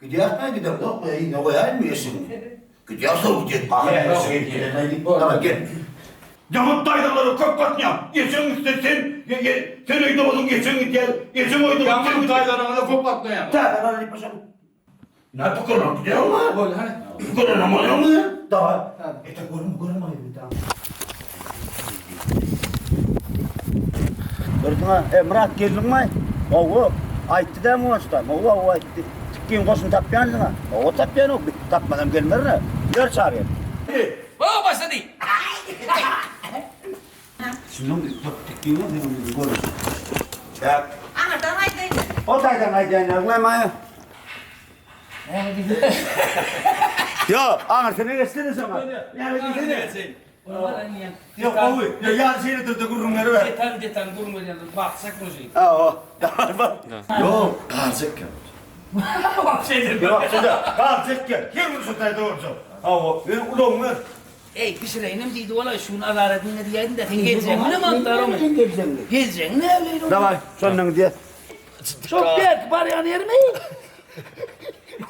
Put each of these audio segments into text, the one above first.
Gidýäsmi, gidemzokmy, yzyna goýaýynmy eşigiňi? Gidýäs-ow, gidýäs, bahyr eşigi diýip, Daway, gel. Ýaňy daýzalara köp gatnaýaň. Ejeň gitse sen, sen öýde bolsaň ejeň gidýär, ejeň öýde bolsa sen Ýaňy daýzalaryňa köp gatnaýaň. Täze al diýip başa. Nä tükenen gidýäňmi? Bol, hany. Tükenenem bolýaňmy? Daway. Etek görünme, görünme aýry da. Gördüňä, e, Myrat geldiňmi? Hawa, aýtdy dä Muwaçda. Hawa, hawa aýtdy. Tikgiň goşuny tapýansyň-a? Hawa, tapýan-ow. Tapmasam gelmerin-ä. Ýör çagyr. Ho, başlady! Şundan tikgiňe seniň bizi görüş. Çäk. Aňyrdan aýdaýyn. O taýdan aýdaýyn ýazyň maýa. Ýok, aňyrsyna geçsene şoňa. Näme diýsene? Ýok, gowy. Ýa ýa şeýle durda gürrüň beriber. Detal detal gürrüň berýän bakjak muži. Hawa. Ýok, galjak ýa. Wapşe Ýok, şeýle galjak ýa. Her gün şu taýda boljak. Hawa, ýöne ulagyňy ber. Eý, bişireýinem diýdi walaý, şu gün azar edinme diýäýdim-dä, sen geljegiňi näme aňtaromy? Geljegiňi näme? Daway, şondan diýe. Şo berk barýan ýermi?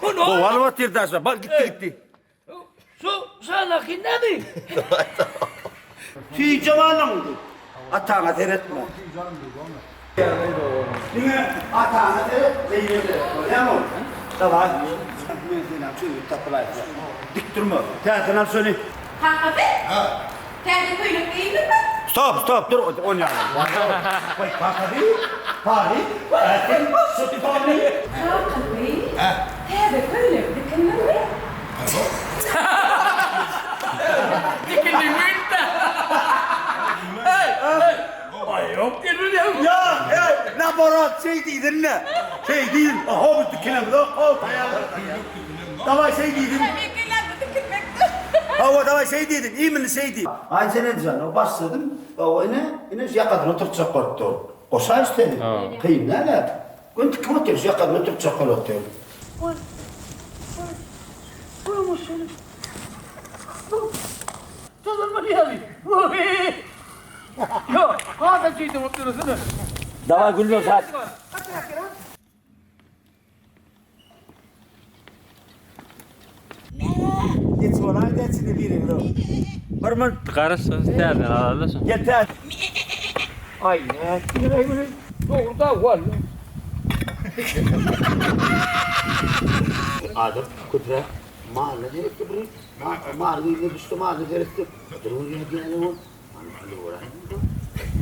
Gowy alyp otyr daşa. Bar gitdi gitdi. Şu şalaky näme? Süýjem alyň. Ataňa seretme. Diňe ataňa seret, beýle seret. Bolýamy? Daway. Men seni çözgüt tapylaýsa. Dik durma. Täsin al şony. Kakasy? Täze köýnek geýdiňmi? Stop, stop, dur, on ýaly. Goý, kakasy, Pary, Täsin, Stony. Kakasy, täze köýnek dikindiňmi? Dikindiňmi öýtdä? Eý, eý, aý, ýok gelmedi. Ýok, eý, naborot, şeý diýdin-de. Şeý diýdin. Oho, biz dikinemzok, ho, taýýar. Dawaý şeý diýdin. Hemekelerni dikilmekdir. Hawa, dawaý şeý diýdin, imini şeý diý. Aý Jenejan, o başladym. Hawa, ine, ine şu ýakasyny oturtjak bolup dur. Goşaý şu seni. Kyn däl-ä. Göni tikip otyr, şu ýakasyny oturtjak bolup otyr. Goý, goý, goý goşuny. Tozanma diýeli. Ýok, hada şeýdip otursana. Dawaý gülme sat. Geç bolaýdy içinde biri ýok. Bir min. Garaşsyz täzeden alaly şo. Gel täz. Aý nätdiňeý muny? Dogry da walla. Adam köpräk malyna seretdi bir. Maly yzyna düşse malyna seretdi. Dur ýa diýýän ol.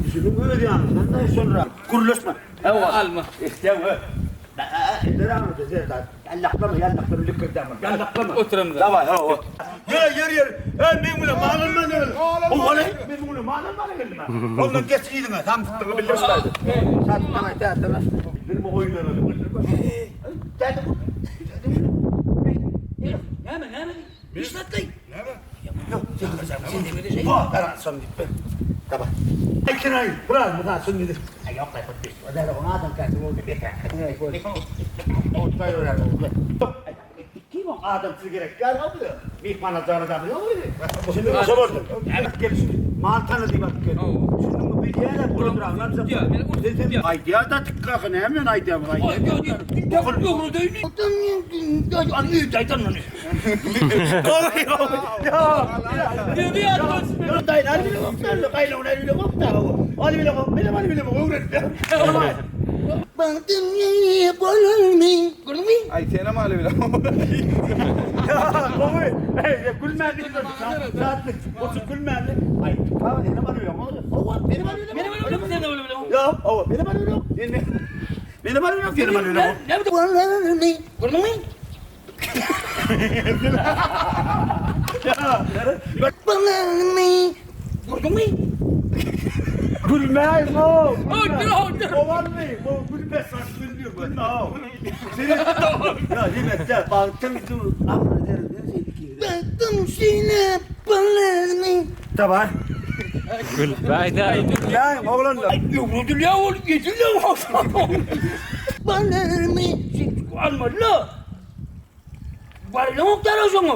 Düşüniň öz ýanyňdan da şonra. Gürleşme. Alma. Eşidýäň we. Eder Serdar. Ýallaklama, ýallaklama, lükürdäme. Ýallaklama. Oturamda. Daway, hawa. Ýör, ýör, ýör. Ey, men bilen mal alman geldim. Owaly, men bilen mal alman geldim. Ondan geç yzyňa, samsykdygy bildirip. Sat, daway, täze. Bilme oýlanaly. Täze. Näme, näme? Işletdi. Näme? Ýok, sen demedi. Ba, garan şony diýip ber. Daway. Aýtyn aý, biraz bu zat şony diýip. Aý, ýok, aý, hut O däl, oň adam käsi boldy, beter. Kim oň adamsy gerek däl, o bize. Myhmana jan adam ýok idi. Şimdi şo boldy. Mal tany diýip alyp geldi. Şunuň bilýärler, bulandyranlar. Aýdýar da tikkaky näme men aýdýan aýdýar. Aý senem aly bilen. Gülmäý o. Öldür, öldür. Owanmy? Bu gülme saç gülmüyor. Gülme o. Ya demek bagtın Baktım seni balarını. Tamam. Gülmäý Ya oğlanlar. Öwredil ya ol getir ya Balarını. Alma la. Barlamak da şoňa.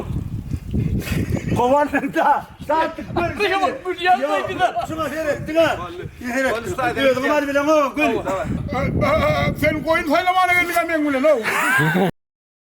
Kovanın da. Saatlik bir. Bir bak, bir yandan bir de. Şuna seyrettin ha. Seyrettin. Özüň al bilen o gül. Sen goýun saýlamana geldiň-ä meň bilen, ow.